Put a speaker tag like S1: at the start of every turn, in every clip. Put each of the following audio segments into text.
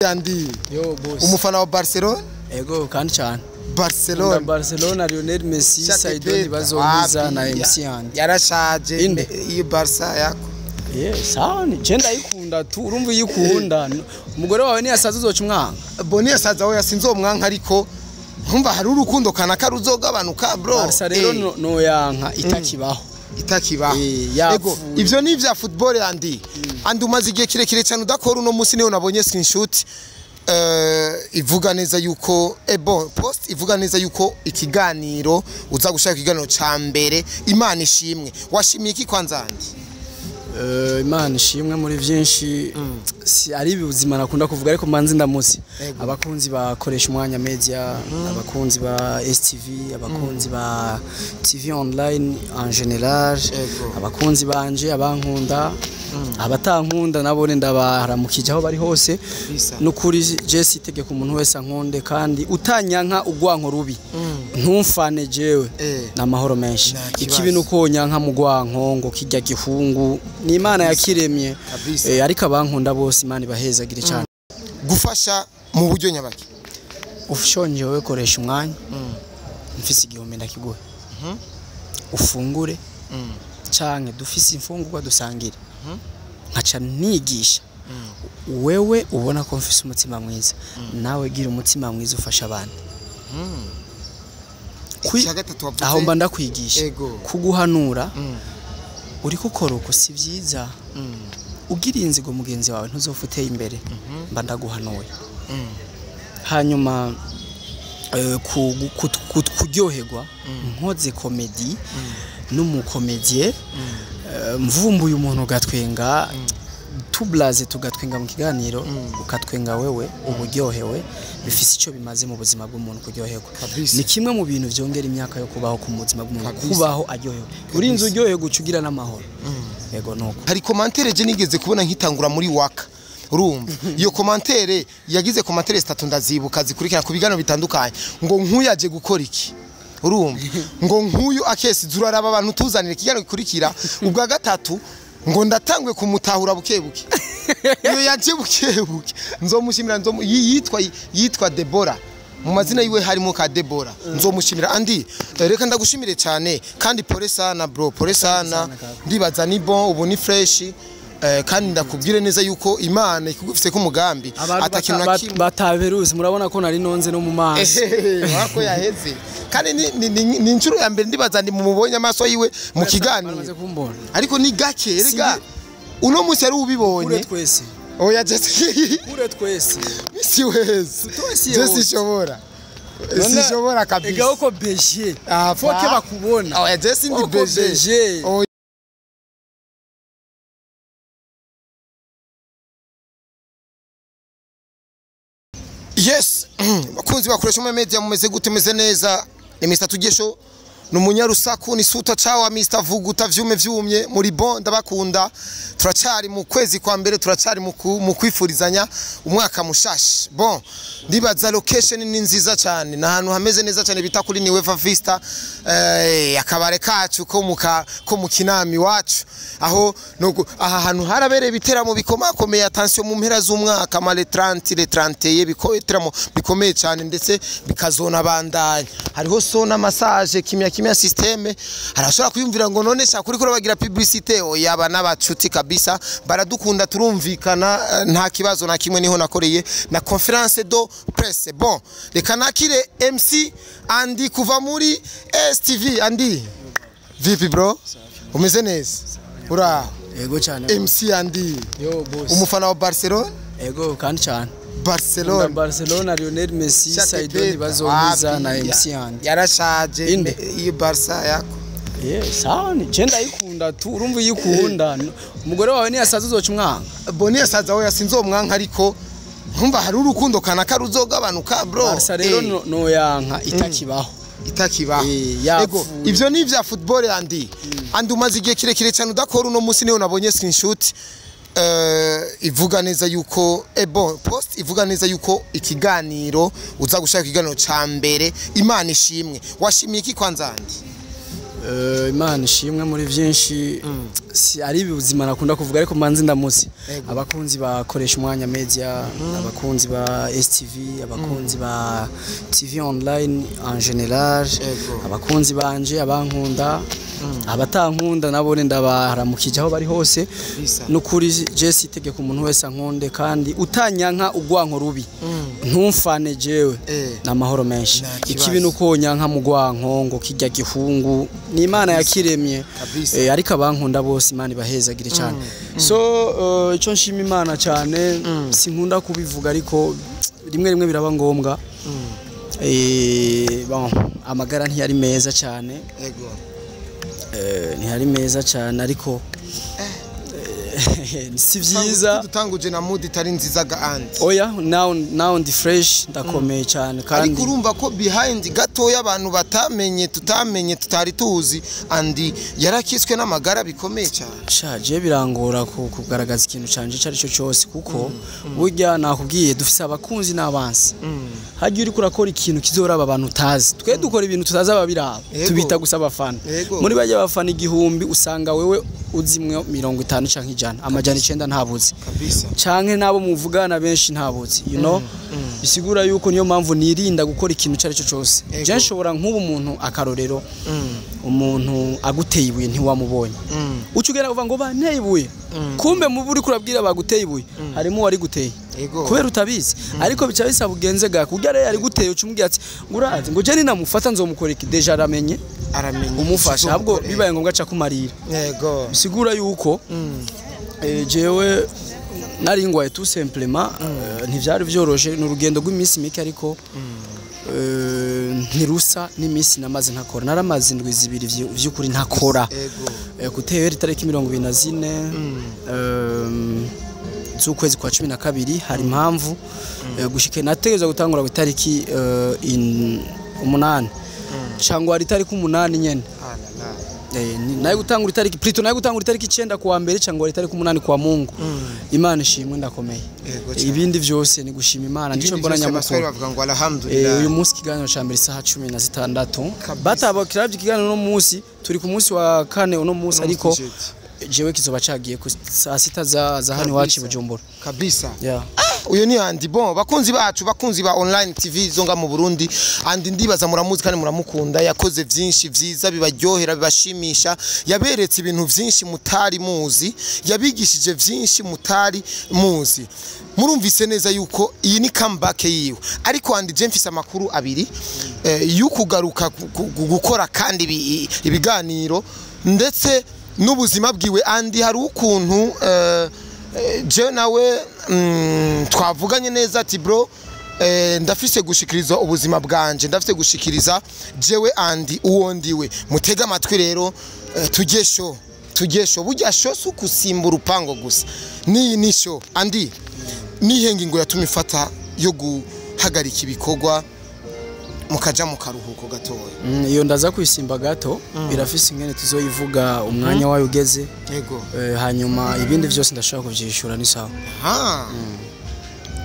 S1: Andi.
S2: Yo boss.
S1: Umufana wa Barcelona?
S2: Ego kandi cyane.
S1: Barcelona.
S2: Barcelona, Lionel Messi, Saido Bazongiza na MC Andi.
S1: Yarashaje iyo Barca yako.
S2: Yeah, sawa ni je ndayikunda tu urumva uyikunda. Umugore wawe ni yasaza uzoca umwanka.
S1: Boni yasaza we yasinzomwanka ariko nkumva hari urukundo kanaka ruzogabanuka bro.
S2: Barca rero no yanka itakibaho.
S1: Itakibaho. Ego ivyo ni vya football Andi. Andi umaze igihe kirekire cyane udakora uno munsi niho nabonye screenshot ivuga neza yuko bon post ivuga neza yuko ikiganiro uza gushaka ikiganiro ca mbere. Imana ishimwe. Washimiye iki kwanza Andi?
S2: Imana ishimwe muri byinshi si ari ubuzima nakunda kuvuga ariko manzi ndamuzi abakunzi bakoresha umwanya media, abakunzi ba STV, abakunzi ba TV online en general, abakunzi banje abankunda abatankunda nabone ndabaharamukije aho bari hose. Nukuri je sitegeka umuntu wese ankunde kandi utanyanka ugwanko rubi ntumfane jewe namahoro menshi. Ikibi nuko nyanka mu gwanko ngo kijya gihungu ni Imana yakiremye, ariko abankunda bose Imana ibahezagire cyane.
S1: Gufasha mu buryo nyabaki
S2: ushonje wewe koresha umwanya mfise igihumbi ndakiguhe ufungure canke dufise imfungurwa dusangire nkaca nigisha wewe ubona ko mfise umutima mwiza nawe gira umutima mwiza ufasha abandi. Aho mba ndakwigisha kuguhanura uri gukora uko si byiza ugira inzigo mugenzi wawe ntuzofuteye imbere mba ndaguhanuye. Hanyuma kuryoherwa nkoze comedy n'umukomedie mvumbuye umuntu ugatwenga tublaze tugatwenga mu kiganiro ukatwenga wewe uburyohewe bifise ico bimaze mu buzima bw'umuntu kuryoherwa. Ni kimwe mu bintu vyongera imyaka yo kubaho ku buzima bw'umuntu kubaho aryohewe. Urinze uryohewe gucugira n'amahoro. Yego nuko.
S1: Hari commentaire je nigeze kubona nkitangura muri waka urumva iyo commentaire yagize commentaire zitatu ndazibuka zikurikira ku biganiro bitandukanye ngo nkuyaje gukora iki urumva ngo nkuyu akesi zuraraba abantu tuzanire ikiganiro gikurikira ubwa gatatu ngo ndatangwe kumutahura bukebuke iyo yaje bukebuke nzomushimira nzo yitwa Deborah mu mazina yiwe harimo ka Deborah nzomushimira. Andi reka ndagushimire cyane kandi pole sana bro, pole sana ndibaza ni bon ubu ni fresh. Kandi ndakubwire neza yuko Imana ikugufise ko umugambi atakintu na kimwe
S2: bataberuzi murabona ko nari nonze no mu maso
S1: wako yaheze kandi ni inshuro ya mbere ndibaza ndi mumubonye amaso yiwe mu kiganiro ariko ni gake rega uno munsi ari ubibonye
S2: kure twese
S1: oya Jesse
S2: kure twese
S1: misi wese Jesse shobora sishobora kabisa
S2: ega uko beje foke bakubona
S1: oya Jesse ndi beje. Yes, bakunzi bakoresha mu media mumeze gute meze neza ni Mr Tugesho ni umunyarusaku ni suta chawa Mr Vuguta vyume vyumye muri bon ndabakunda. Turacari mu kwezi kwa mbere turacari mu kwifurizanya umwaka mushasha. Bon ndibaza location ni nziza cyane na hantu hameze neza cyane bita kuri Niweva Vista akabare kacu ko mu kinami wacu aho aha hantu harabereye biteramo bikomakomeye attention mu mpera z'umwaka male 30 le 31 bikoteramo bikomeye cyane ndetse bikazona bandanya hariho sona massage kimya kimya systeme arashobora kuyumvira ngo none sha kuri ko bagira publicité oyaba n'abacuti kabisa baradukunda turumvikana nta kibazo na kimwe niho nakoreye na conférence de presse. Bon reka nakire MC Andi kuva muri STV. Andi vipi bro umeze neza ura?
S2: Ego cyane
S1: MC Andi.
S2: Yo boss.
S1: Umufana wa Barcelona?
S2: Ego kandi cyane.
S1: Barcelona
S2: Barcelona, Lionel Messi, Saido Bazongiza na MC Andi.
S1: Yarashaje iyo Barca yako.
S2: Yeah, sawa ni je ndayikunda tu urumva uyikunda umugore wawe ni yasaza uzoca umwanka.
S1: Boni yasaza we yasinzomwanka ariko nkumva hari urukundo kanaka ruzogabanuka bro.
S2: Barca rero no yanka itakibaho.
S1: Itakibaho. Ego ivyo ni vya football Andi. Andi umaze igihe kirekire cyane udakora uno munsi niho nabonye screenshot ivuga neza yuko bon post ivuga neza yuko ikiganiro uza gushaka ikiganiro ca mbere. Imana ishimwe. Washimiye iki kwanza Andi?
S2: Imana ishimwe muri byinshi. Si ari ubuzima nakunda kuvuga, ariko mbanze ndamuzi.
S1: Ego.
S2: Abakunzi bakoresha umwanya media, abakunzi ba STV, abakunzi ba TV online en général,
S1: Ego.
S2: abakunzi banje, abankunda, abatankunda nabo ndabaharamukije aho bari hose.
S1: Kabisa.
S2: Nukuri je sitegeka umuntu wese ankunde, kandi utanyanka ugwanko rubi ntumfane jewe, n'amahoro menshi.
S1: Nta kibazo.
S2: Ikibi nuko nyanka mu gwanko ngo kijya gihungu ni Imana yakiremye.
S1: Kabisa.
S2: Ariko abankunda bose Imana ibahezagire cyane. So ico nshima Imana cyane, sinkunda kubivuga ariko rimwe rimwe biraba ngombwa. Bon, amagara ntiyari meza cyane.
S1: Ego.
S2: Ntiyari meza cyane, ariko si byiza.
S1: Dutanguje na mood itari nziza ga Andy.
S2: Oya, now ndi fresh, ndakomeye cyane kandi.
S1: Ariko urumva ko behind gatoya abantu batamenye, tutamenye, tutari tuzi, Andy yarakiswe n'amagara bikomeye cyane.
S2: Sha, je birangora kugaragaza ikintu canje ico ari cyo cyose, kuko burya nakubwiye dufise abakunzi n'abansi. Hajya uriko urakora ikintu kizoraba abantu utazi, twe dukora ibintu tutazi ababiraba. Tubita gusa abafana. Muri bajya abafana 1000 usanga wewe uzimwe 50 canke 100, 900 ntabuzi. Canke nabo muvugana benshi ntabuzi. Bisigura yuko niyo mpamvu nirinda gukora ikintu icyo ari cyo cyose. Je nshobora nk'ubu umuntu, akarorero, umuntu aguteye ibuye ntiwamubonye, uca ugenda uvuga ngo banteye ibuye, kumbe mu buri kurabwira baguteye ibuye harimo uwari guteye, kubera utabizi. Ariko bica bisaba ugenze ga kugira rero yari guteye, uca umubwira ati ngo urazi ngo je ninamufata nzomukora iki, déjà aramenye.
S1: Aramenye.
S2: Umufasha ahubwo bibaye ngombwa aca kumarira. Bisigura yuko jewe nari ngwaye tout simplement. Ntivyari vyoroshe, ni urugendo rw'iminsi mike, ariko ntirusa n'iminsi namaze ntakora. Naramaze indwi 2 vy'ukuri ntakora. Gutera itariki 24 z'ukwezi kwa 12, hari impamvu gushike nategerezwa gutangura ku itariki 8, cyangwa hari itariki 8 nyene.
S1: Ah la la.
S2: Nayo gutangura itariki, plutôt nayo gutangura itariki 9 kuwa mbere, cyangwa itariki 8 kwa Mungu. Imana ishimwe, ndakomeye.
S1: Yego cyane.
S2: Ibindi vyose ni gushima Imana, nico
S1: Ibindi
S2: mbona
S1: byose
S2: nyamukuru.
S1: abasore bavuga ngo alhamdulillah.
S2: Uyu munsi ikiganiro ca mbere isaha 16.
S1: Kabisa.
S2: Bataba kiravye ikiganiro uno munsi, turi ku munsi wa kane uno munsi,
S1: Uno
S2: ariko
S1: munsi jeudi.
S2: jewe kizoba cagiye ku saa 6 za hano iwacu i Bujumbura.
S1: Kabisa.
S2: Yeah.
S1: Uyu ni Andy. Bon, bakunzi bacu, bakunzi ba online TV zonga mu Burundi, Andy ndibaza muramuzi kandi muramukunda. Yakoze vyinshi vyiza bibaryohera, bibashimisha, yaberetse ibintu vyinshi mutari muzi, yabigishije vyinshi mutari muzi. Murumvise neza yuko iyi ni comeback yiwe. Ariko Andy, je mfise amakuru abiri y'ukugaruka gukora kandi ibiganiro ndetse n'ubuzima bwiwe. Andy, hari ukuntu je nawe twavuganye neza ati bro, ndafise gushikiriza ubuzima bwanje, ndafise gushikiriza jewe Andy uwo ndiwe. Mutega amatwi rero, tujye show, tujye show. Burya show si ukusimba urupango gusa, niyi ni show. Andy, nihe ngingo yatumye ifata yo guhagarika ibikorwa mukaja mu karuhuko gatoya?
S2: Iyo ndaza kwisimba gato, irafise ingene tuzoyivuga umwanya wayo ugeze. Hanyuma ibindi vyose ndashobora kuvyishura, ni sawa.
S1: Ha.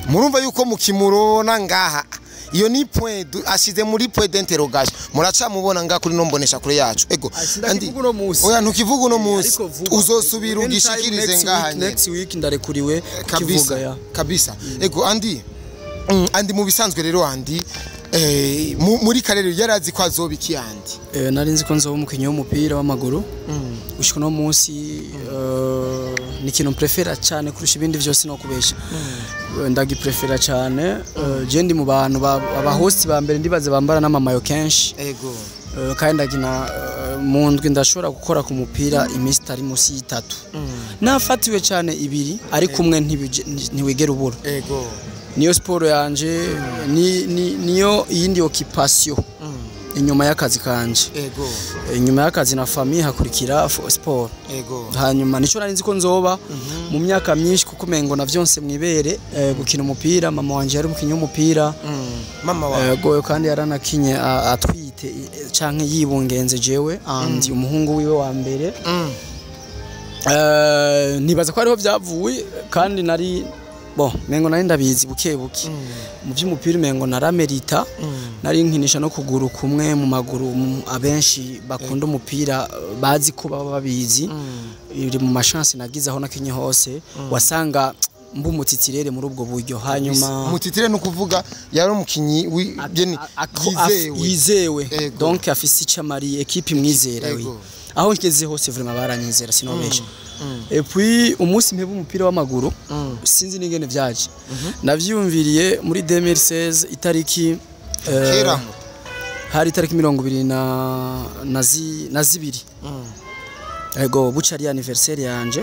S1: Murumva yuko mukimurona ngaha, iyo ni point ashize muri point d'interrogation, muracamubona ngaha kuri nombonesha kure yacu. Ego.
S2: Sindakivuga uno munsi.
S1: Oya, ntukivuga uno munsi.
S2: Ariko vuba.
S1: Uzosubira
S2: Anytime
S1: ugishikirize
S2: next
S1: ngaha
S2: week,
S1: nyene.
S2: Next week ndarekuriwe kukivuga.
S1: Kabisa.
S2: Ya.
S1: Kabisa. Ego Andy. Andy mu bisanzwe rero, Andy muri karere yarazi ko azoba iki, Andy?
S2: Nari nzi ko nzoba umukinyi w'umupira w'amaguru. Gushika uno munsi ni ikintu mprefera cyane kurusha ibindi vyose, no kubesha. Ndagiprefera cyane. Je ndi mu bantu aba host ba mbere ndibaze bambara n'amamayo kenshi. Kandi ndagina mu ndwi ndashobora gukora ku mupira iminsi itari munsi y'itatu, nafatiwe cyane ibiri, ariko umwe ntiwigera ubura. Niyo siporo yanje, niyo iyindi occupation inyuma y'akazi kanje. Inyuma y'akazi na famille hakurikira siporo. Hanyuma nico nari nzi ko nzoba mu myaka myinshi, kuko umengo na vyonse mwibere gukina umupira. Mama wanje yari umukinyi w'umupira.
S1: Mama wawe?
S2: Goyo, kandi yaranakinye atwite canke yibungenze jewe andi umuhungu wiwe wa mbere. Nibaza ko ariho vyavuye, kandi nari Bon, mengo nari ndabizi buke buke mu by'umupira, mengo naramerita, nari nkinisha no kuguru kumwe mu maguru. Abenshi bakunda umupira bazi ko baba babizi, iri mu ma chance nagize aho nakinye hose wasanga mba umu titulaire muri ubwo buryo. Hanyuma
S1: Umu titulaire ni ukuvuga yari umukinyi yizewe.
S2: Yizewe.
S1: Ego.
S2: Donc afise icyo amariye équipe, imwizera we. Aho ngeze hose vraiment baranyizera, sinobesha. Et puis umunsi mpeba umupira w'amaguru, sinzi n'ingene vyaje, navyiyumviriye muri 2016 itariki
S1: Kera.
S2: hari itariki 22 na 2. Ego, buca ari anniversaire yanje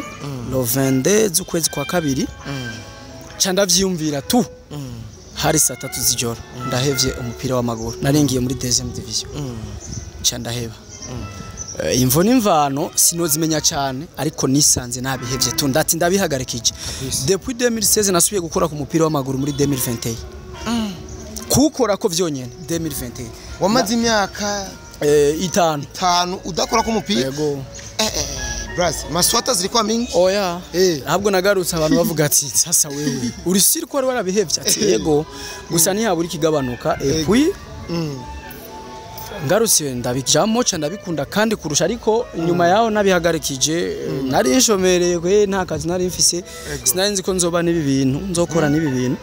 S2: le 22 z'ukwezi kwa kabiri, ca ndavyiyumvira tu. Hari saa 3 z'ijoro, ndahevye umupira w'amaguru. Naringiye muri deuxième division, ca ndaheba. Imvo n'imvano sinozimenya cyane, ariko nisanze nabihevye tu, ndati ndabihagarikije. Depuis 2016 nasubiye gukora ku mupira w'amaguru muri 2021, kuwukora ko vyonyene 2021.
S1: Wamaze imyaka
S2: 5.
S1: 5 udakora ku mupira?
S2: Yego.
S1: Bras maswata zilikuwa mingi.
S2: Oya. Ahubwo nagarutse abantu bavuga ati: "Sasa wewe uri sûr ko wari warabihevye?" Ati: "Yego, gusa ntihabura ikigabanuka." Et puis ngarutse ndabijamo, ca ndabikunda kandi kurusha. Ariko inyuma yaho nabihagarikije, nari nshomereye kwe, nta kazi nari mfise, sinari nzi ko nzoba n'ibi bintu, nzokora n'ibi bintu.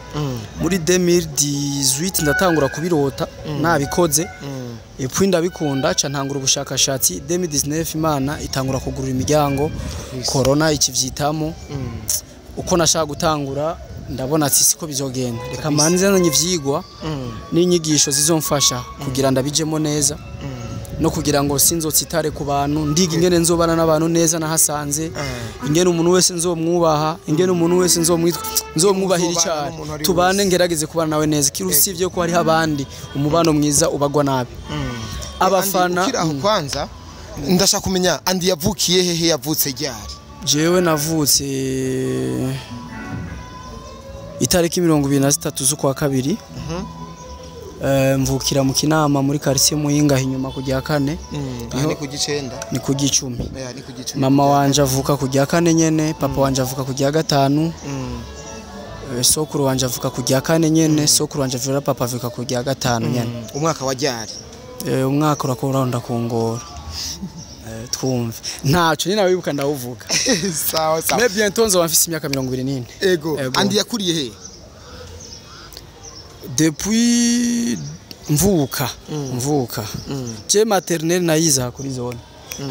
S2: Muri 2018 ndatangura kubirota nabikoze. Et puis ndabikunda, ca ntangura ubushakashatsi. 2019 Imana itangura kugurura imiryango, corona ikivyitamo. Uko nashaka gutangura, ndabona ati siko bizogenda, reka manze nzanye ivyigwa n'inyigisho zizomfasha kugira ndabijemo neza, no kugira ngo sinzotsitare ku bantu. Ndiga ingene nzobana n'abantu neza nahasanze, ingene umuntu wese nzomwubaha, ingene umuntu wese nzomwitwa, nzomwubahira
S1: Uzobana
S2: icari
S1: n'umuntu ari
S2: tubane,
S1: wese.
S2: Ngerageze kubana nawe neza. Kiri usivye ko hariho abandi umubano mwiza ubagwa nabi, abafana.
S1: Andy, ukiri aho, kwanza ndashaka kumenya Andy yavukiye hehe, yavutse ryari?
S2: Jewe navutse itariki 23 z'ukwa kabiri. Mvukira mu Kinama, muri quartier Muyinga, inyuma ku rya kane.
S1: Aha ni ku gicenda?
S2: Ni ku gicumi.
S1: Ni ku gicumi.
S2: Mama wanje avuka ku rya kane nyene, papa wanje avuka ku rya gatanu. Sokuru wanje avuka ku rya kane nyene, sokuru wanje avura papa avuka ku rya gatanu nyene.
S1: Umwaka wa ryari?
S2: Umwaka urakora ndakungora. Twumve ntaco ni nawibuka ndawuvuga.
S1: Sawa sawa.
S2: Mais bientôt nzoba mfise imyaka 24.
S1: Ego.
S2: Ego.
S1: Andy yakuriye he?
S2: Depuis mvuka, je maternelle nayiza kuri zone,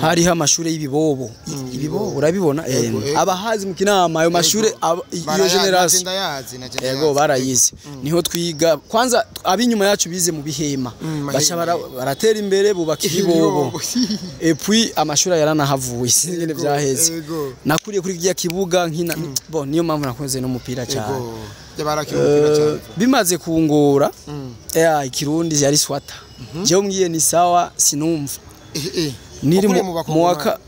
S2: hariho amashure y'ibibobo. Ibibobo urabibona?
S1: Ego, ego.
S2: Abahazi mu Kinama ayo mashure iyo génération.
S1: Ndayazi na
S2: Ego, barayize, niho twiga. Kwanza abinyuma yacu bize mu bihema, baca baratera imbere bubaka ibibobo. Et puis amashuri yaranahavuye, sinzi ingene vyaheze. Nakuriye kuri kirya kibuga nkina. Bon, niyo mpamvu nakunze n'umupira cyane.
S1: Ego, barakina umupira cyane.
S2: Bimaze kungora, ikirundi yari swata. Jewe mbwiye ni sawa, sinumva. Niri
S1: Wakuriye
S2: mu
S1: mu Bakongomani?
S2: Waka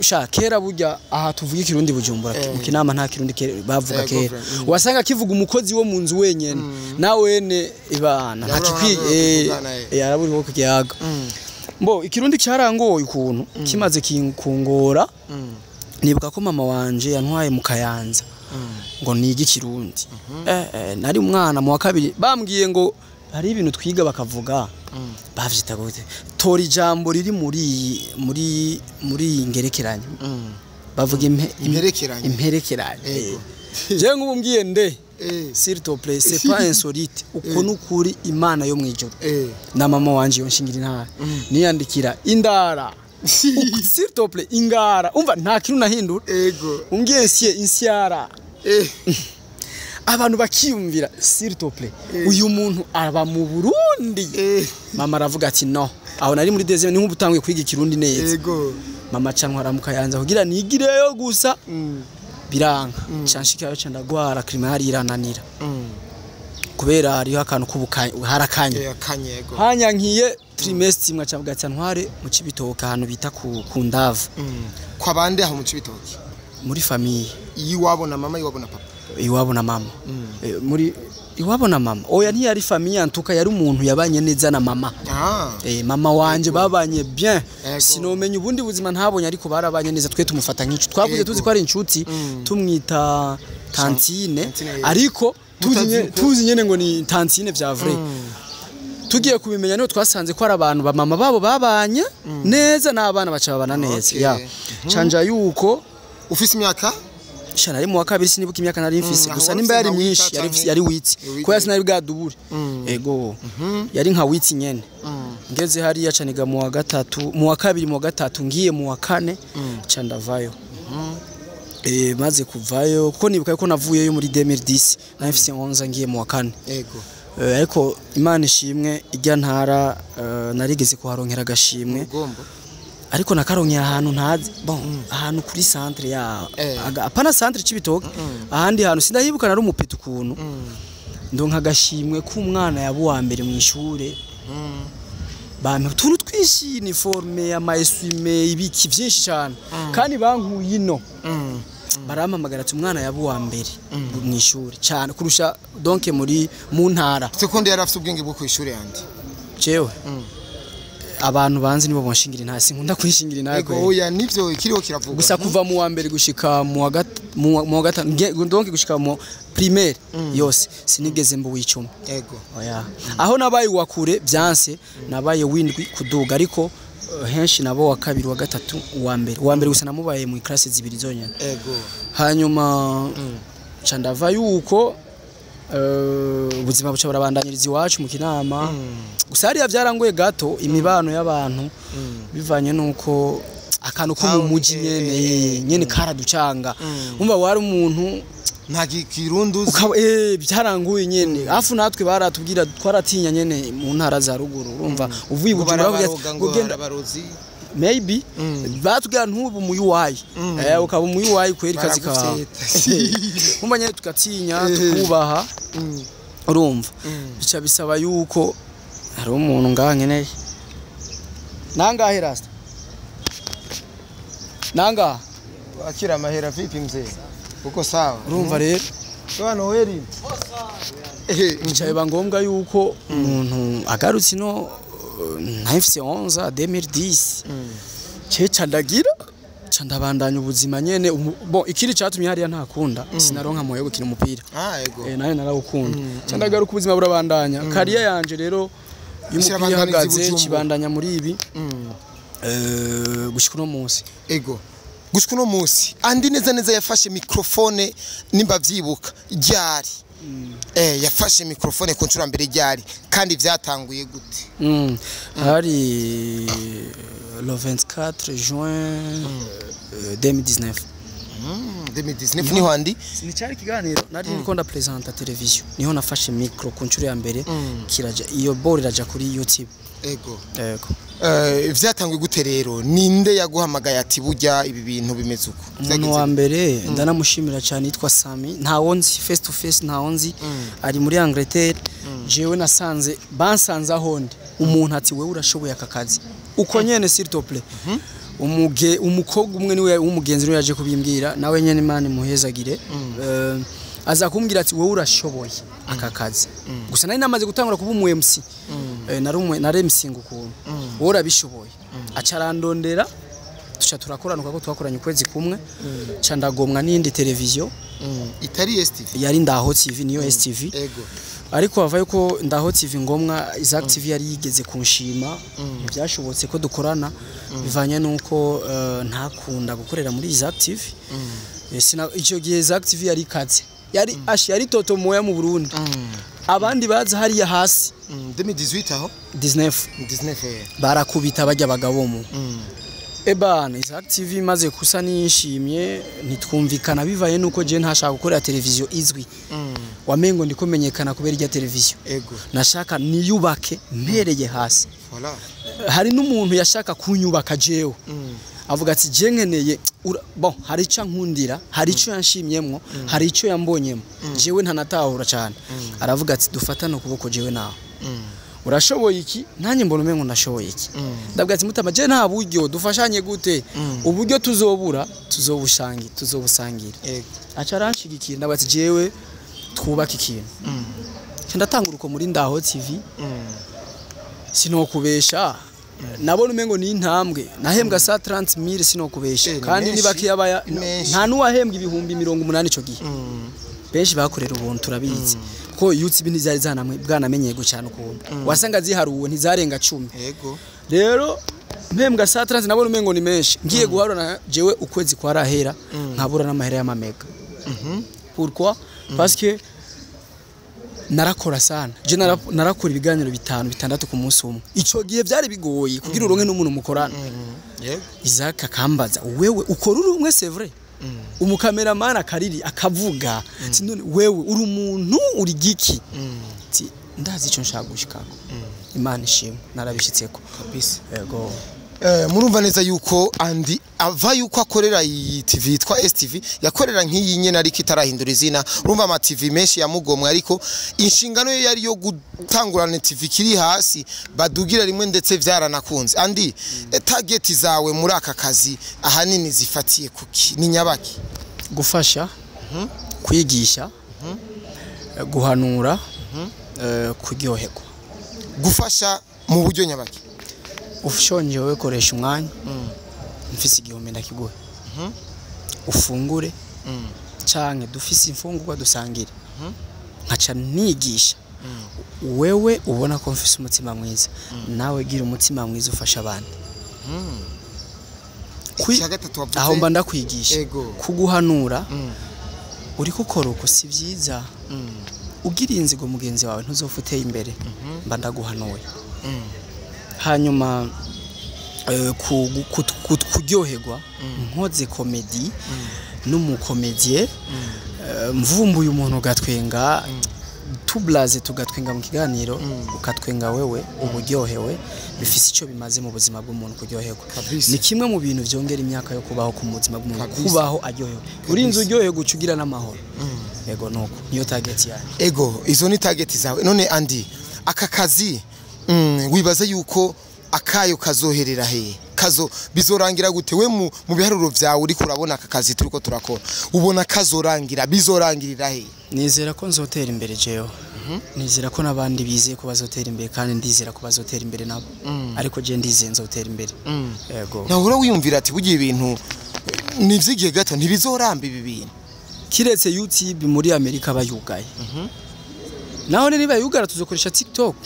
S2: sha kera burya aha tuvuga ikirundi Bujumbura, mu Kinama nta kirundi bavuga.
S1: Ego,
S2: Kera
S1: friend.
S2: wasanga kivuga umukozi wo mu nzu wenyene, nawene ibana
S1: Yabura
S2: ntakikwiye.
S1: abantu kuvugana, eh.
S2: Yaraburiho kukiyaga. Mbo ikirundi cyarangoye ukuntu kimaze kungora, nibuka ko mama wanje yantwaye mu Kayanza ngo nige ikirundi. Nari umwana mu wa kabiri, bambwiye ngo hari ibintu twiga bakavuga, bavyita gute, tora ijambo riri muri iyi ngerekeranye, bavuga
S1: Imperekeranye.
S2: Imperekeranye.
S1: Ego.
S2: Je nk'ubu mbwiye nde, s'il te plaît, c'est pas insolite, uko nukuri Imana yo mwijuru na mama wanje yonshingira intara, niyandikira indara, s'il te plaît, ingara, umva nta kintu nahindura. Umbwiye nsiye insyara, abantu bakiyumvira, s'il te plaît, uyu muntu aba mu Burundi? Mama aravuga ati no. Aho nari muri deuxième, ni nk'ubu utanguye kwiga ikirundi neza. Mama cankora mu Kayanza kugira nigireyo gusa, biranka. Canshikayo ca ndagwara, climat yari irananira kubera hariho akantu k'ubukanye, harakanye.
S1: Akanye, ego.
S2: Hanyankiye trimestre imwe, acavuga ati ntware mu Cibitoke, ahantu bita ku Ndava.
S1: Kwa bande aho mu Cibitoke?
S2: Muri famille.
S1: Iwabo na mama, iwabo na papa?
S2: Iwabo na mama. Muri iwabo na mama, oya, ntiyari famille, antuka yari umuntu yabanye neza na mama. Mama wanje babanye bien. Sinomenya ubundi buzima ntabonye, ariko barabanye neza, twe tumufata nk'inshuti. Twavuze tuzi ko ari inshuti, tumwita tantine.
S1: Tantine,
S2: Ariko tuzi
S1: Mutazi
S2: tuzi nyene ngo ni tantine vya vrai. Tugiye kubimenya niho twasanze ko ari abantu ba mama babo babanye neza, n'abana baca babana neza. Ya, canja yuko
S1: Ufise imyaka?
S2: Sha, nari mu wa kabiri, sinibuka imyaka nari mfise.
S1: Aho
S2: Gusa
S1: wari
S2: nimba
S1: ufise
S2: yari
S1: nka
S2: myinshi,
S1: huit
S2: yari
S1: canke
S2: yari huit,
S1: Huit.
S2: ko sinari bwadubure. Ego, yari nka huit nyene. Ngeze hariya ca niga mu wa gatatu, mu wa kabiri, mu wa gatatu, ngiye mu wa kane, ca ndavayo. Maze kuvayo, kuko nibuka yuko navuyeyo muri 2010, nari mfise 11 ngiye mu wa kane. Ariko Imana ishimwe, ijya ntara narigeze kuharonkera agashimwe.
S1: Ugombo.
S2: Ariko nakaronkeye ahantu ntazi, bon, ahantu kuri centre ya apana centre Cibitoke, ahandi hantu sindahibuka. Nari umupeta ukuntu, ndonka agashimwe k'umwana yaba uwa mbere mu ishure. Bampa utuntu twinshi, uniforme, ama essuie-main, ibiki byinshi cyane. Kandi bankuye ino, barampamagara ati umwana yaba uwa mbere mu ishuri cyane kurusha, donc muri mu ntara.
S1: Sekonde yari afise ubwenge bwo kwishuri yandi.
S2: Jewe abantu banzi nibo bonshingira intahe, sinkunda kwishingira intahe
S1: Ego
S2: kweri.
S1: Oya, nivyo ikiriho kiravuga.
S2: Gusa kuva mu wa mbere gushika mu wa gatanu, donc gushika mu primaire yose, sinigeze mba uw'icumi. Oya, aho nabaye uwa kure byanse, nabaye windwi kuduga, ariko henshi nabo wa kabiri, wa gatatu, uwa mbere. Uwa mbere gusa namubaye mu classe zibiri zonyene. Hanyuma ca ndava yuko, ubuzima buca burabandanyiriza iwacu mu Kinama. Gusa hariya byarangoye gato imibano y'abantu, bivanye nuko akantu ko mu
S1: Town,
S2: muji nyene nyene karaducanga. Umva, wari umuntu
S1: Nta kirundi uzi.
S2: Ukaba byaranguye nyene. Afu natwe baratubwira, twaratinya nyene mu ntara za ruguru. Urumva, uvuye
S1: Ngo
S2: Bujumbura bavuga ati,
S1: barabaroga ngo
S2: ngo genda
S1: barabarozi.
S2: Maybe batubwira ntubu mu UI, ukaba mu UI kweri kazi kawe.
S1: Baragufyeta.
S2: Umva nyene, tukatinya, tukubaha. Urumva, bica bisaba yuko hari umuntu ngaha nkeneye. Nangahe rasta? Nangaha?
S1: Akira amahera. Vipi mzee? Uko sawa?
S2: Urumva rero,
S1: Sawa Noeli.
S2: Bica biba ngombwa yuko umuntu agarutse ino, nahifise 11 2010, ceca ndagira ca ndabandanya ubuzima nyene. Bon, ikindi catumye hariya ntakunda, sinaronka moyo yo gukina umupira.
S1: Ah, ego.
S2: Nayo narawukunda. Ca ndagaruka, ubuzima burabandanya. Carrière yanje rero y'umupira
S1: Kirabandaniriza
S2: ihagaze,
S1: i Bujumbura.
S2: kibandanya muri ibi gushika uno munsi.
S1: Ego. Gushika uno munsi andi neza neza yafashe microphone, nimba vyibuka ryari? Yafashe microphone ku nshuro mbere ryari, kandi vyatanguye gute?
S2: Hari le 24 juin 2019.
S1: 2019 niho andi
S2: Nicari kiganiro nari ndiko ndapresenta television, niho nafashe micro ku nshuro ya mbere. Kiraja iyo ball iraja kuri YouTube. Yego.
S1: Vyatanguye gute rero? Ninde yaguhamagaye ati burya ibi bintu bimeze uko?
S2: Umuntu wa mbere ndanamushimira cyane, yitwa Sami. Ntawo nzi face to face, ntawo nzi, ari muri Angleterre. Jewe nasanze bansanze aho ndi, umuntu ati wewe urashoboye aka kazi, uko nyene, s'il te plaît. Umuge umukobwa umwe niwe w'umugenzi niwe yaje kubimbwira, nawe nyene Imana imuhezagire. Aza kumbwira ati wowe urashoboye aka kazi. Gusa nari namaze gutangura kuba umu MC. Nari umwe nari MC ngo ukuntu wowe urabishoboye, aca arandondera, tuca turakorana kuko twakoranye ukwezi kumwe, ca ndagomwa n'iyindi televiziyo.
S1: Itari STV?
S2: Yari Ndaho TV, niyo STV. Ariko havayo ko Ndaho TV ngomwa, Isaac TV yari yigeze kunshima, ntibyashobotse ko dukorana bivanye nuko ntakunda gukorera muri Isaac TV. Icyo gihe Isaac TV yari ikaze, yari ashi, yari toto moya mu Burundi, abandi baza hariya hasi.
S1: 2018 aho?
S2: 19.
S1: 19.
S2: Barakubita bajya abagabo mu ebana. Isaac TV imaze kusa nishimye, ntitwumvikana bivaye nuko je ntashaka gukorera televiziyo izwi, wamengo ndiko menyekana kubera irya televiziyo. Nashaka niyubake mpereye hasi.
S1: Voilà.
S2: Hari n'umuntu yashaka kunyubaka jewe, avuga ati je nkeneye bon, hari icyo nkundira, hari icyo yanshimyemwo, hari icyo yambonyemo jewe ntanatahura cyane. Aravuga ati dufatane ukuboko jewe nawe. Urashoboye iki, nanjye mbona umengo ndashoboye iki. Ndabwira ati mutama, je nta buryo, dufashanye gute? Uburyo tuzobura tuzobusangira. Aca aranshigikira. Ndabwira ati jewe twubaka ikintu. Nca ndatanga uruko muri Ndaho TV. Sinokubesha, nabona umengo ni intambwe. Nahembwa 130,000, sinokubesha.
S1: Ni
S2: Kandi
S1: menshi,
S2: nibakiyabaya
S1: ni menshi.
S2: nta nuwahembwa 80,000 ico gihe. Benshi bakorera ubuntu, turabizi ko YouTube ntizari zanamwe bwanamenyego cyane ukuntu wasanga ziharuwe ntizarenga 10. Rero mpembwa 130, nabona umengo ni menshi. Ngiye guharura na jewe ukwezi kwarahera nkabura n'amahera y'amamega. Pourquoi? Parce que narakora sana. Je narakora ibiganiro bitanu, bitandatu ku munsi umwe. Ico gihe byari bigoye kugira uronke n'umuntu mukorana. Isaac akambaza: "Wewe ukora uri umwe?" C'est vrai, umukameramani akariri akavuga ati: "None wewe uri umuntu, uri giki?" Ati: "Ndazi ico nshaka gushikako." Imana ishimwe, narabishitseko.
S1: Kabisa.
S2: Yego.
S1: Murumva neza yuko Andy ava yuko akorera iyi TV yitwa STV, yakorera nk'iyi nyene ariko itarahindura izina. Urumva ama TV menshi yamugomwe, ariko inshingano ye yari yo gutangurana TV kiri hasi badugira rimwe, ndetse vyaranakunze. Andy, target zawe muri aka kazi ahanini zifatiye kuki? Ni nyabaki?
S2: Gufasha, kwigisha, guhanura, kuryoherwa.
S1: Gufasha mu buryo nyabaki?
S2: Ushonje wowe koresha umwanya, mfise 1000 ndakiguhe ufungure, canke dufise imfungurwa dusangire. Nkaca nigisha: wewe ubona ko mfise umutima mwiza, nawe gira umutima mwiza ufasha abandi.
S1: Icya gatatu wavuze?
S2: Aho mba ndakwigisha. Kuguhanura: uriko ukora uko si byiza, ugiriye inzigo mugenzi wawe ntuzopfa uteye imbere, mba ndaguhanuye. Hanyuma kuryoherwa, nkoze comédie n'umukomediye, mvumbuye umuntu ugatwenga, tublaze tugatwenga mu kiganiro, ukatwenga wewe uba uryohewe. Bifise icyo bimaze mu buzima bw'umuntu kuryoherwa.
S1: Kabisa.
S2: Ni kimwe mu bintu byongera imyaka yo kubaho ku buzima bw'umuntu.
S1: Kabisa.
S2: Kubaho aryohewe, urinze uryohewe guca ugira n'amahoro. Yego, nuko niyo target yanjye.
S1: Ego, izo ni target zawe. None Andy, aka kazi wibaza yuko akayo kazoherera he? Kazo bizorangira gute? We mu biharuro vyawe uriko urabona aka kazi turiko turakora, ubona kazorangira, bizorangirira he?
S2: Nizera ko nzotera imbere jewe, nizera ko n'abandi bizeye ko bazotera imbere, kandi ndizera ko bazotera imbere nabo, ariko je ndizeye nzotera imbere, yego.
S1: Nahora wiyumvira ati bugiye ibintu ni ivy'igihe gato, ntibizoramba ibi bintu?
S2: Kiretse YouTube muri Amerika bayugaye, naho niba yugara tuzokoresha TikTok,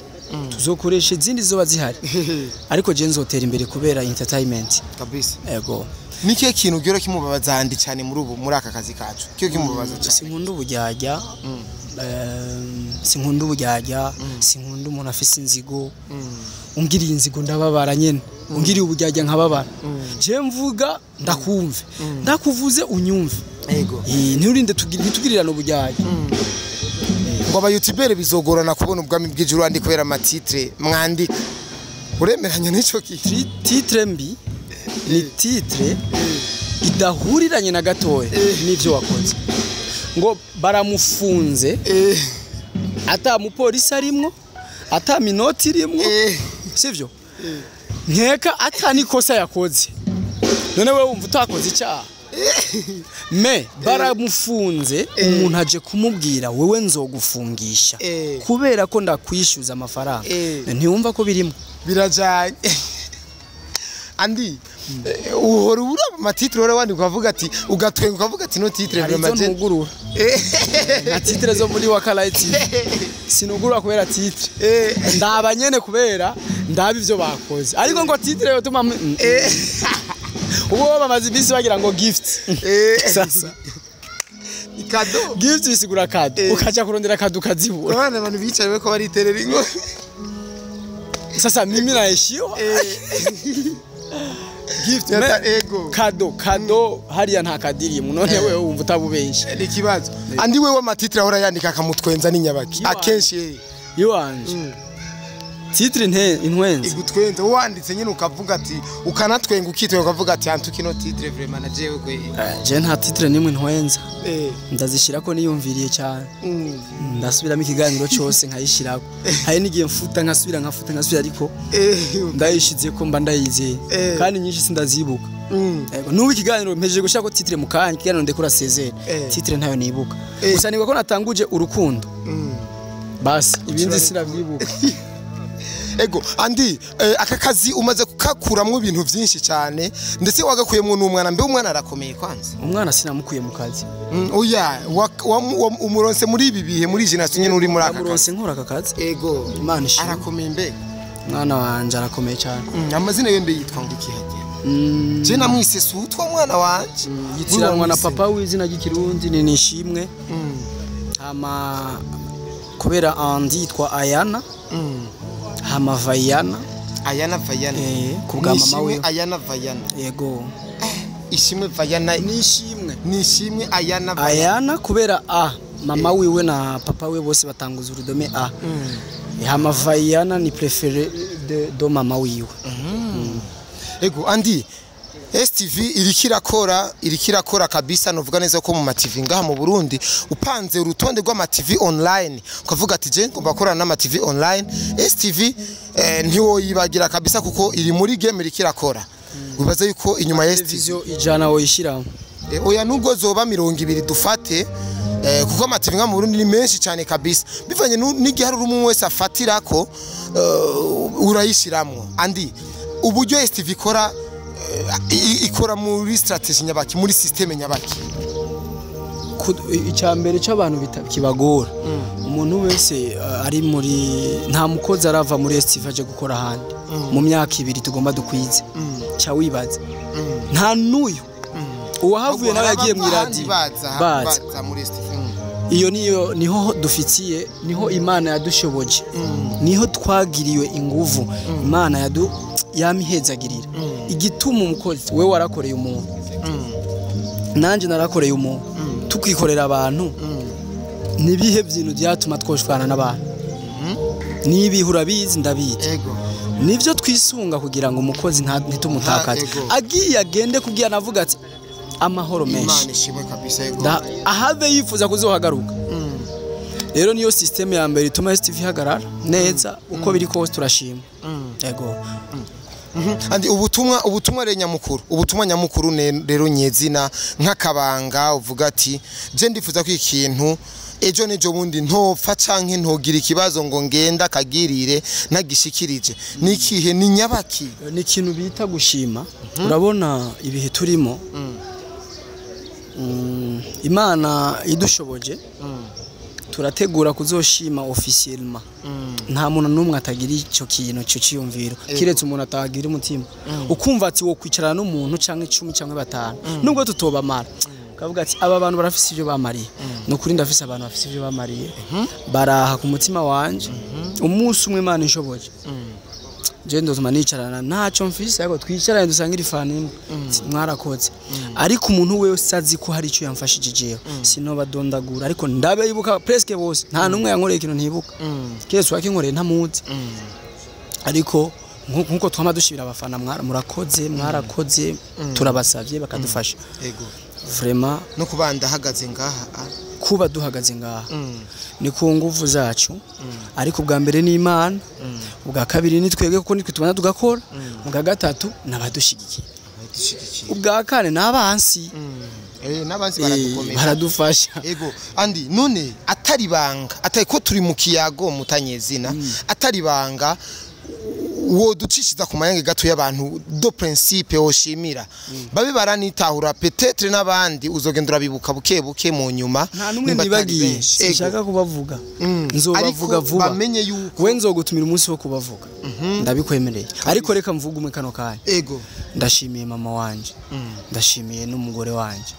S2: tuzokoresha izindi zoba zihari, ariko je nzotera imbere kubera entertainment.
S1: Kabisa.
S2: Yego.
S1: Ni kihe kintu ugera kimubabaza Andy cyane muri ubu, muri aka kazi kacu? Kiyo kimubabaza cyane?
S2: Sinkunda uburyarya, sinkunda uburyarya, sinkunda umuntu afise inzigo. Ungiriye inzigo ndababara nyene, ungiriye uburyarya nkababara. Je mvuga ndakumve, ndakuvuze unyumve. Nturinde ntitugirirane uburyarya.
S1: Ngo abayutubere bizogorana kubona ubwami bw'ijuru andi kubera ama titre mwandika. Uremeranya n'ico kintu?
S2: Titre mbi ni titre idahuriranye na gatoya n'ivyo wakoze, ngo baramufunze ata mupolisi arimwo, ata minoti irimwo, sivyo? Nkeka ata nikosa yakoze. None wewe wumva utakoze icyaha, me baramufunze, umuntu aje kumubwira: "Wewe nzogufungisha kubera ko ndakwishyuza amafaranga." Ntiwumva ko birimo?
S1: Birajanye. Andi, uhora uraba ama titre, uhora wandika ukavuga ati, ugatwenga ukavuga ati: "No titre."
S2: Hari izo
S1: Vraiment
S2: ntugurura, nka titre zo muri Wakalight TV sinugurura kubera titre. Ndaba nyene kubera ndaba ivyo bakoze, ariko ngo titre yotuma ubu bo bamaze iminsi bagira ngo gift. Sasa
S1: Ikado.
S2: Gift bisigura kado, ukaja kurondera kado ukazibura.
S1: Abana, abantu bicaye bariko bariterera ingo.
S2: Sasa mimi naishiwa gift.
S1: Ego.
S2: Kado, kado hariya nta kadirimu. None wewe wumva utabubenshi?
S1: Ni ikibazo. Andi, wewe ama titre ahora yandika akamutwenza ni nyabaki akenshi?
S2: Iwanje titre nte intwenzi?
S1: Igutwenza wanditse nyine ukavuga ati, ukanatwenga, ukitwenga ukavuga ati: "Antu kino titre vraiment na jewe kwe."
S2: Je nta titre nimwe ntwenza. Ndazishirako niyumviriye cyane. Ndasubiramo ikiganiro cyose nkayishirako. Hari n'igihe mfuta nkasubira nkafuta nkasubira, ariko ndayishize ko mba ndayizeye. Kandi nyinshi sindazibuka. Yego, n'ubu ikiganiro mpejeje gushaka ko titre mu kanya, ikiganiro ndekura sezere, titre ntayo nibuka. Gusa nibuka ko natanguje urukundo. Basi ibindi sinavyibuka.
S1: Ego Andi, aka kazi umaze kukakuramwo ibintu byinshi cyane, ndetse wagakuyemwo n'umwana. Mbe umwana arakomeye kwanza?
S2: Umwana sinamukuye mu kazi.
S1: Oya, umuronse muri ibi bihe, muri generation nyene uri muri aka kazi.
S2: Namuronse nkora aka kazi.
S1: Ego.
S2: Imana ishimwe.
S1: Arakomeye mbe?
S2: Umwana wanje arakomeye cyane.
S1: Amazina ye mbe yitwa ngo iki hagiye? Je namwise Sutwa umwana wanje.
S2: Yitiranwa na papa w'izina ry'ikirundi ni Nishimwe. Hama kubera Andi yitwa Ayana. Hama Vayana.
S1: Ayana Vayana.
S2: Ku bwa mama
S1: Nishimwe
S2: wiwe.
S1: Ayana Vayana.
S2: Yego.
S1: Ishimwe Vayana.
S2: Nishimwe.
S1: Nishimwe Ayana Vayana.
S2: Ayana kubera A mama wiwe na papa wiwe bose batanguza urudome A. Hama Vayana ni préféré de mama wiwe.
S1: Ego Andi, STV iriko irakora kabisa. Novuga neza ko mu ma TV ngaha mu Burundi, upanze urutonde rw'ama TV online ukavuga ati je ngomba gukorana n'ama TV online, STV ntiwoyibagira kabisa, kuko iri muri game, iriko irakora. Wibaza yuko inyuma ya STV
S2: Televiziyo 100 woyishiramo?
S1: Oya, nubwo zoba 20 dufate, kuko ama TV ngaha mu Burundi ni menshi cyane kabisa, bivanye n'igiharuro umwe wese afatirako, urayishiramwo. Andi, uburyo STV ikora, ikora muri strategy nyabaki, muri système nyabaki?
S2: Icya mbere cy'abantu kibagora, umuntu wese ari muri, nta mukozi arava muri STV aje gukora ahandi mu myaka 2 tugomba dukwize. Cya wibaza nta n'uyu uwahavuye nawe yagiye mu iradiyo.
S1: Baza.
S2: Baza.
S1: Baza muri STV.
S2: Iyo niyo niho dufitiye, niho Imana yadushoboje, niho twagiriwe inguvu, Imana yadu yamihezagirira. Igituma umukozi, we warakoreye umuntu, nanjye narakoreye umuntu, tukikorera abantu, nibihe bintu byatuma twoshwana n'abantu? Nibihe? Urabizi, ndabizi. Nibyo twisunga kugira ngo umukozi ntitumutakaze. Agiye agende kubwira navuga ati amahoro menshi.
S1: Imana ishimwe kabisa, ego.
S2: Ahave yifuza kuzohagaruka. Rero niyo système ya mbere ituma STV ihagarara neza. Uko biri kose turashima, yego.
S1: Andi, ubutumwa rero nyamukuru, ubutumwa nyamukuru rero nyezina, nk'akabanga uvuga ati je ndifuza ko ikintu ejo n'ejo bundi ntopfa canke ntogira ikibazo ngo ngenda kagirire nagishikirije, nikihe, ni nyabaki?
S2: Ni ikintu bita gushima. Urabona ibihe turimo, Imana idushoboje turategura kuzoshima officiellement. Nta muntu n'umwe atagira icyo kintu, icyo cyiyumviro, kiretse umuntu atagira umutima. Ukumva ati wo kwicarana n'umuntu canke 10 canke 5, nubwo tutobamara, ukavuga ati aba bantu barafise ibyo bamariye. Ni ukuri ndafise abantu bafise ibyo bamariye, baraha ku mutima wanje. Umunsi umwe Imana inshoboje, je ndozuma nicarana, ntacyo mfise, ariko twicarane dusangire ifana imwe. Ati, mwarakoze. Ariko umuntu wese azi ko hari icyo yamfashije, jewe sinobadondagura, ariko ndabibuka presque bose. Nta n'umwe yankoreye ikintu ntibuka, keretse uwakinkoreye ntamuzi. Ariko nkuko twama dushibira abafana, murakoze, mwarakoze, turabasavye bakadufasha. Vraiment.
S1: No kubanda ahagaze ngaha ah.
S2: Kuba duhagaze ngaha ni ku nguvu zacu, ariko ubwa mbere ni Imana, ubwa kabiri ni twebwe kuko nitwe tubana tugakora, ubwa gatatu n'abadushigikiye,
S1: Badushigikiye.
S2: ubwa kane n'abansi.
S1: N'abansi baradukomeza.
S2: Baradufasha.
S1: Ego Andi, none atari banga, atari ko turi mu kiyago mutanyezina, atari banga, woducishiza ku mayange gato y'abantu de principe woshimira babe baranitahura, peut-être n'abandi uzogenda urabibuka buke buke mu nyuma?
S2: Nta n'umwe
S1: nimba atari
S2: nibagiye.
S1: benshi. Ego.
S2: Sinshaka kubavuga, nzobavuga
S1: Ariko
S2: vuba.
S1: bamenye yuko
S2: We nzogutumira umunsi wo kubavuga, ndabikwemereye, ariko reka mvuge umwe kano kanya. Ndashimiye mama wanje, ndashimiye n'umugore wanje,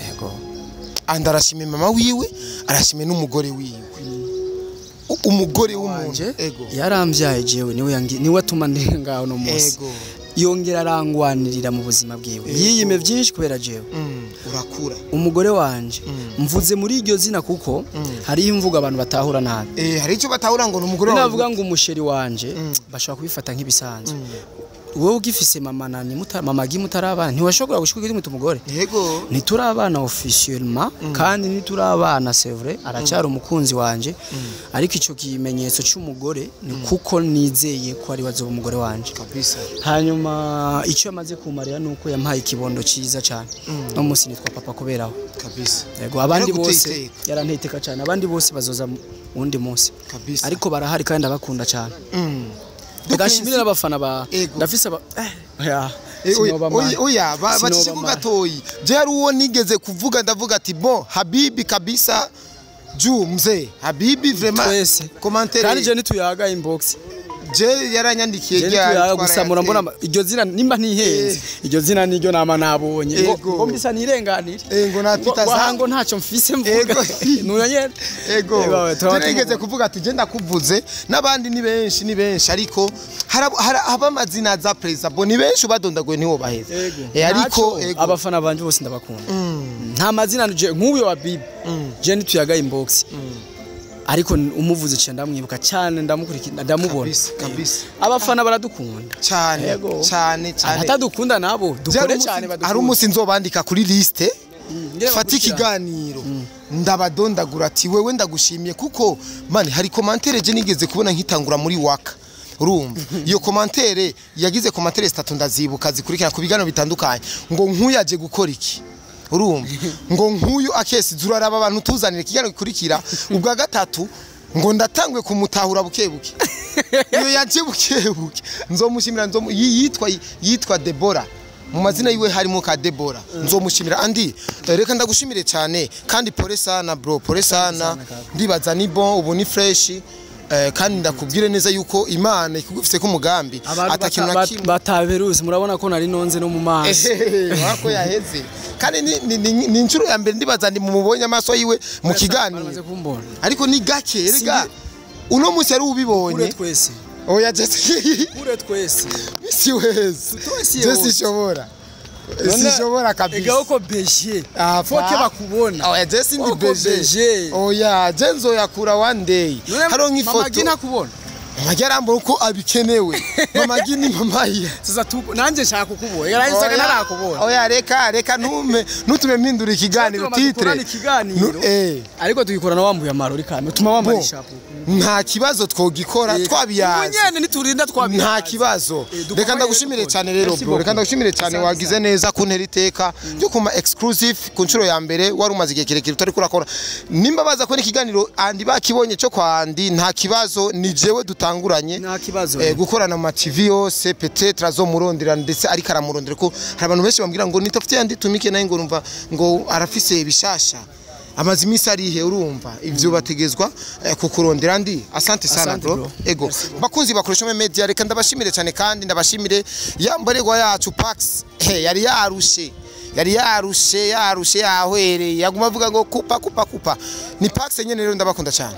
S2: yego.
S1: Andi arashimiye mama wiwe, arashimiye n'umugore wiwe. Umugore w'umuntu.
S2: Wanje
S1: Ego.
S2: yarambyaye jewe, niwe niwe atuma ndi ngaho no munsi. Yongera arangwanirira mu buzima bwiwe, yiyime byinshi kubera jewe.
S1: Urakura.
S2: Umugore wanje, mvuze muri iryo zina kuko hariho imvugo abantu batahura nabi.
S1: Hari icyo batahura ngo ni umugore wawe.
S2: Navuga ngo umusheri wanje, bashobora kubifata nk'ibisanzwe. Wowe ugifise mama na mama gi mutarabana, ntiwashobora gushika ugiti umugore.
S1: Yego.
S2: Ntiturabana officiellement, kandi ntiturabana, c'est vrai, aracyari umukunzi wanje, ariko ico kimenyetso c'umugore ni kuko nizeye ko ari wazoba umugore wanje.
S1: Kabisa.
S2: Hanyuma icyo yamaze kumarira nuko yampaye ikibondo ciza cyane, no munsi nitwa papa kuberaho.
S1: Kabisa.
S2: Yego, abandi
S1: Yaraguteye
S2: bose
S1: iteka.
S2: Yaranteye cyane, abandi bose bazoza wundi munsi.
S1: Kabisa.
S2: Ariko barahari kandi ndabakunda cyane. Ndashimira n'abafana ba
S1: Ego.
S2: ndafise aba ya
S1: Eh, oya,
S2: sinobamara.
S1: oya, oya, bacishe ku
S2: Sinobamara.
S1: gatoyi. Je, hari uwo nigeze kuvuga, ndavuga ati bon, Habibi kabisa, juu mzee Habibi vraiment
S2: Twese.
S1: commentaire.
S2: Kandi je ntituyaga inbox.
S1: Je yaranyandikiye.
S2: Je
S1: ryari
S2: ntituyaga gusa
S1: twarayaze.
S2: murambona iryo zina, nimba ntihenze, iryo zina niryo nama nabonye ngo
S1: Ego.
S2: ngo mbisa nirenganire.
S1: Eh, ngo napita
S2: ngo
S1: za-
S2: aha ngo ntacyo mfise mvuga.
S1: Ego.
S2: Nuyo nyene.
S1: Ego.
S2: Ego, turaba
S1: Je nigeze
S2: tumubona.
S1: kuvuga ati je ndakuvuze, n'abandi ni benshi, ni benshi, ariko haba amazina za perezida bo ni benshi, ubadondaguye ntiwobaheza.
S2: Ego.
S1: Eh, ariko
S2: Ntaco,
S1: ego.
S2: abafana banje bose ndabakunda, nta mazina nk'uyo wa Bibi je ntituyaga inbox, ariko umuvuze cyane ndamwibuka cyane, ndamukurikira, ndamubona.
S1: Kabisa, kabisa.
S2: Abafana baradukunda.
S1: Cyane.
S2: Ego.
S1: Cyane cyane.
S2: Abatadukunda nabo
S1: Je,
S2: dukore
S1: hari
S2: cyane
S1: hari
S2: badukunda.
S1: umunsi nzobandika kuri liste,
S2: Ngere
S1: fata
S2: bakurikirane.
S1: ikiganiro ndabadondagura ati wewe ndagushimiye, kuko man hari commentaire je nigeze kubona nkitangura muri waka, urumva iyo commentaire yagize commentaire zitatu ndazibuka zikurikira ku biganiro bitandukanye, ngo nk'uyu aje gukora iki, urumva ngo nk'uyu akesi zuraraba abantu tuzanire ikiganiro gikurikira. Ubwa gatatu ngo ndatanguye kumutahura buke buke, iyo yaje buke buke nzomushimira, yitwa Debora, mu mazina yiwe harimo ka Debora, nzomushimira. Andi reka ndagushimire cyane kandi pole sana bro, pole sana. Ndibaza ni bon, ubu ni fresh, kandi ndakubwire neza yuko Imana ikugufise ko umugambi
S2: Abantu
S1: atakintu na kimwe.
S2: Bataberuzi murabona ko nari nonze no mu maso.
S1: Ehehe, wako yaheze kandi ni inshuro ya mbere ndibaza ndi mumubonye amaso yiwe mu kiganiro.
S2: Bamaze kumbona.
S1: Ariko ni gake erega, uno munsi yari
S2: Kure
S1: ubibonye.
S2: twese.
S1: Oya, Jesse.
S2: Kure twese.
S1: Si wezi.
S2: Twese.
S1: Je
S2: Yose.
S1: sishobora, sishobora kabisa.
S2: Ega uko beje.
S1: Apa.
S2: Foke bakubona.
S1: Oya, je sindi
S2: Uko
S1: beje.
S2: beje.
S1: Oya, je nzoyakura one day. Hariho
S2: Mama
S1: nk'ifoto.
S2: Gina kubona.
S1: Mama Gi arambona uko abikenewe. Mama Gi ni mama ye.
S2: Sasa tu nanje nshaka kukubona. Ega nanje
S1: Oya,
S2: narakubona.
S1: oya, reka ntume ntutume mpindura ikiganiro
S2: Tuma
S1: titre.
S2: dukorana ikiganiro. Ariko tugikorana wambuye amarori kame tuma wambaye
S1: Bo,
S2: ishapu.
S1: Nta kibazo, twogikora twabiyaze.
S2: Nyene niturinda twabiyaze.
S1: Nta kibazo.
S2: Dukora
S1: Reka ndagushimire
S2: rero
S1: cyane rero
S2: Merci
S1: bro, reka
S2: beaucoup.
S1: ndagushimire cyane.
S2: Asante
S1: Wagize
S2: sana.
S1: neza kuntera iteka ryo kuma exclusive ku nshuro ya mbere. Wari umaze igihe kirekire utari kurakora. Nimba baza kubona ikiganiro andi bakibonye cyo kwa andi, nta kibazo, ni jewe dutanguranye.
S2: Nta kibazo.
S1: Gukorana mu ma TV yose, peut-être azomurondera, ndetse ariko aramurondera, ko hari abantu benshi bambwira ngo nitafite andi tumike naye, ngo urumva ngo arafise ibishasha, amaze iminsi arihe, urumva ivyo bategezwa kukurondera. Ndi asante sana
S2: Asante,
S1: bro.
S2: bro.
S1: Ego.
S2: Merci beaucoup.
S1: Bakunzi bakoresha media, reka ndabashimire cyane, kandi ndabashimire yambaregwa yacu Pax. Yari yarushe, yari yarushe, yarushe, yahwereye, yaguma avuga ngo kupa kupa kupa. Ni Pax nyene rero, ndabakunda cyane.